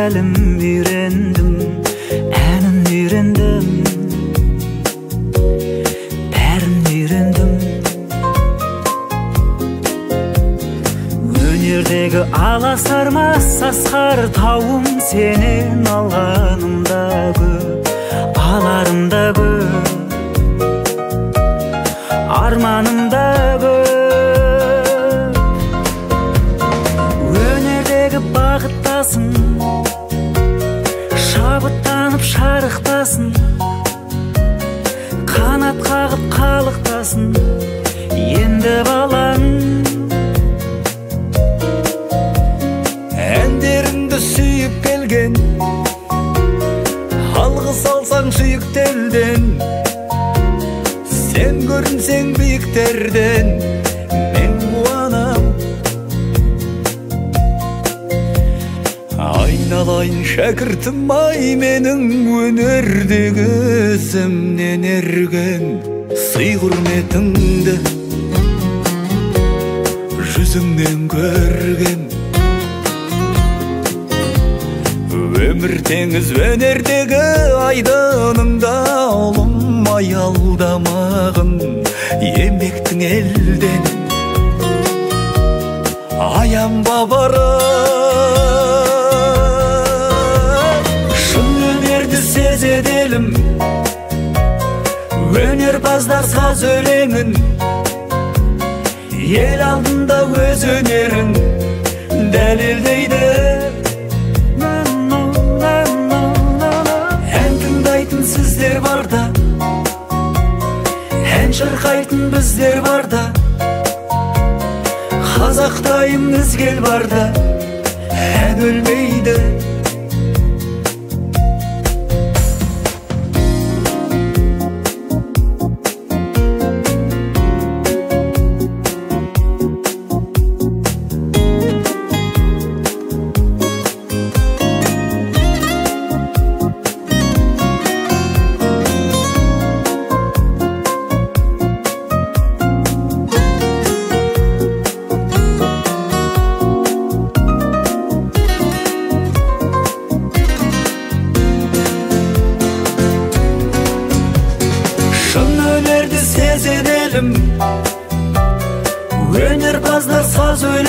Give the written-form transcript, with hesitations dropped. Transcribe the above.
Тәлім үйрендім, әнін үйрендім, бәрін үйрендім. Өнердегі аласармас асқар тауым, сенен алғаным да көп, аларым да көп, арманым да көп. Өнердегі бағыттасын, шабыттанып шарықтасын, қанат қағып қалықтасын енді балаң. Әндеріңді сүйіп келген, алғыс алсаң сүйікті елден, сен көрінсең биіктерден, мен қуанам. Айналайын шәкіртім ай, менің өнердегі ізімнен ерген сый құрметіңді жүзіңнен көргем. Өмір теңіз өнердегі айдыныңда, ұлым аялдамағын еңбектің елден. Аянба барып, шын өнерді сезеді елім, өнерпаздар саз өлеңін, ел алдында өз өнерін дәлелдейді. Ән тыңдайтын сіздер барда, ән шырқайтын біздер барда, қазақтайым ізгел барда, ән өлмейді. Шын өнерді сезеді елім, өнерпаздар саз өлең.